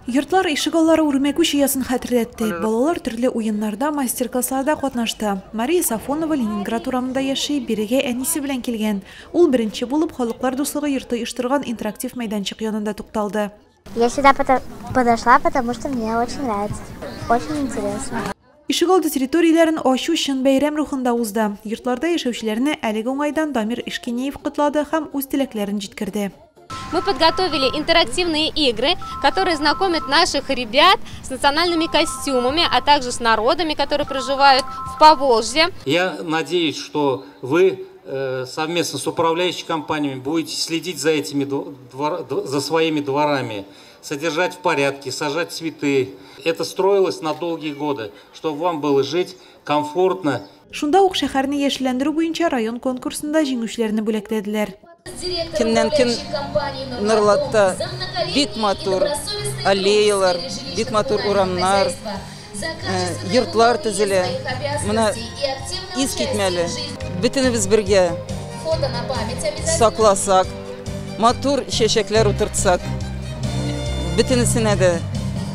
Йортлар ишегаллары үрмәкүч оясын хәтерләтте. Балалар төрле уеннарда, мастер-классларда катнашты. Мария Сафонова Ленинград урамында яши, бирегә әнисе белән килгән. Ул беренче булып Халыклар дуслыгы йорты оештырган интерактив мәйданчык янында тукталды. Я сюда подошла, потому что мне очень нравится. Очень интересно. Ишегалды территорияләрен ачу чын бәйрәм рухында узды. Йортларда яшәүчеләрне әлеге уңайдан Дамир Ишкинеев котлады һәм үз теләкләрен җиткерде. Мы подготовили интерактивные игры, которые знакомят наших ребят с национальными костюмами, а также с народами, которые проживают в Поволжье. Я надеюсь, что вы совместно с управляющими компаниями будете следить за своими дворами, содержать в порядке, сажать цветы. Это строилось на долгие годы, чтобы вам было жить комфортно. Шунда ук шәһәрне яшелләндерү буенча район конкурсында җиңүчеләрне бүләкләделәр. Көннән көн Норлатта бик матур аллеялар, бик матур урамнар, йортлар төзелә. Менә искитмәле. Бөтенебез бергә сакласак, матур чәчәкләр утыртсак, бөтенесенә дә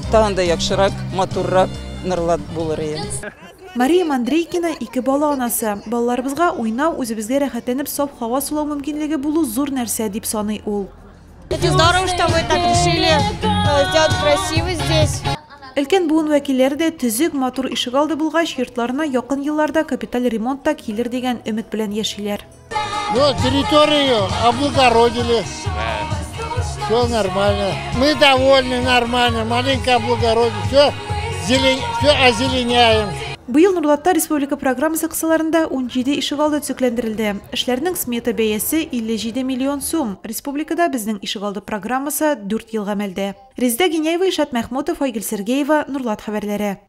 тагын да яхшырак, матуррак Норлат булыр иде. Мария Мандрейкина ике бала анасы. Балаларыбызга уйнау, үзебезгә рәхәтләнеп саф һава сулау мөмкинлеге булу зур нәрсә, дип саный ул. Это здорово, что вы так решили сделать красиво здесь. Өлкән буын вәкилләре дә төзек, матур ишегалды булгач, йортларына якын елларда капиталь ремонт та килер дигән өмет белән яшиләр. Ну, территорию облагородили. Все нормально. Мы довольны, нормально. Маленько облагородили. Все, зелень, все озеленяем. Быел Нурлатта республика программасы кысаларында 17 ишегалды төзекләндерелде. Эшләрнең смета бәясе 57 миллион сум. Республикада безнең ишегалды программасы 4 ел гамәлдә. Резеда Гиняева, Ишат Мәхмүтов, Айгөл Сергеева, Нурлат хәбәрләре.